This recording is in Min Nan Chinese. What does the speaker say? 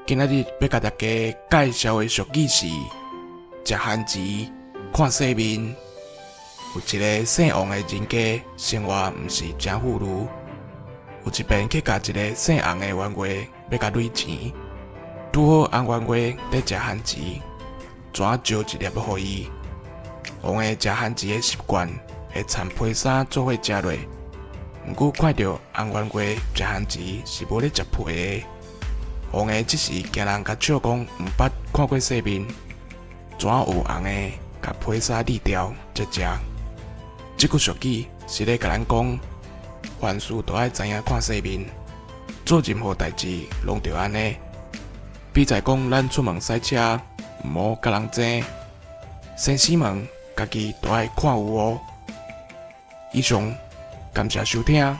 今仔日欲共大家介紹的俗語是：食番薯看世面。有一个姓王的人家，生活毋是誠富裕。有一遍去共一个姓洪的員外欲共鐳錢，拄好洪員外咧食番薯，怎招一粒予伊。王的食番薯的習慣會摻皮衫做伙食落，毋過看著洪員外食番薯是無咧食皮的，王的這時驚人共笑講毋捌看過世面，怎有紅的共皮衫離掉才食。這句俗語是咧共咱講，凡事都愛知影看世面，做任何代誌攏著按呢。比在講咱出門駛車，毋好共人爭，生死門家己都愛看有哦。以上，感謝收聽。